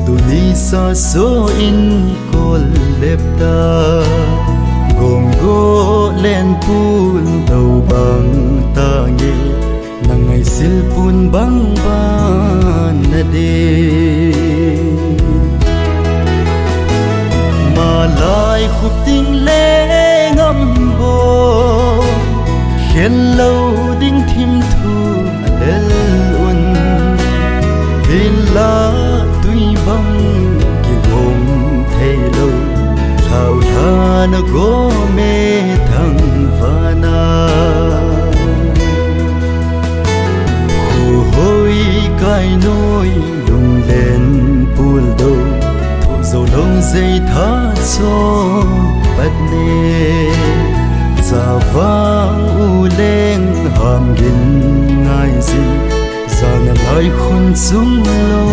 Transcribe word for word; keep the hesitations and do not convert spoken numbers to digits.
Tuni sa so in kol lep ta, gom go len pul do bang ta nge, na ngaisil pun bang ban na de. Malai khuting le ngam bo, khen lo ding thim thu a lel un. Hin la tui bang kigom thei lo, thau tha na gom e thangvana. Khu hoi kai noi lung len pul do, thu zo lo zei tha cho pat ne. Chavang u leng ham gin ngai zin, zana lai khun chung lo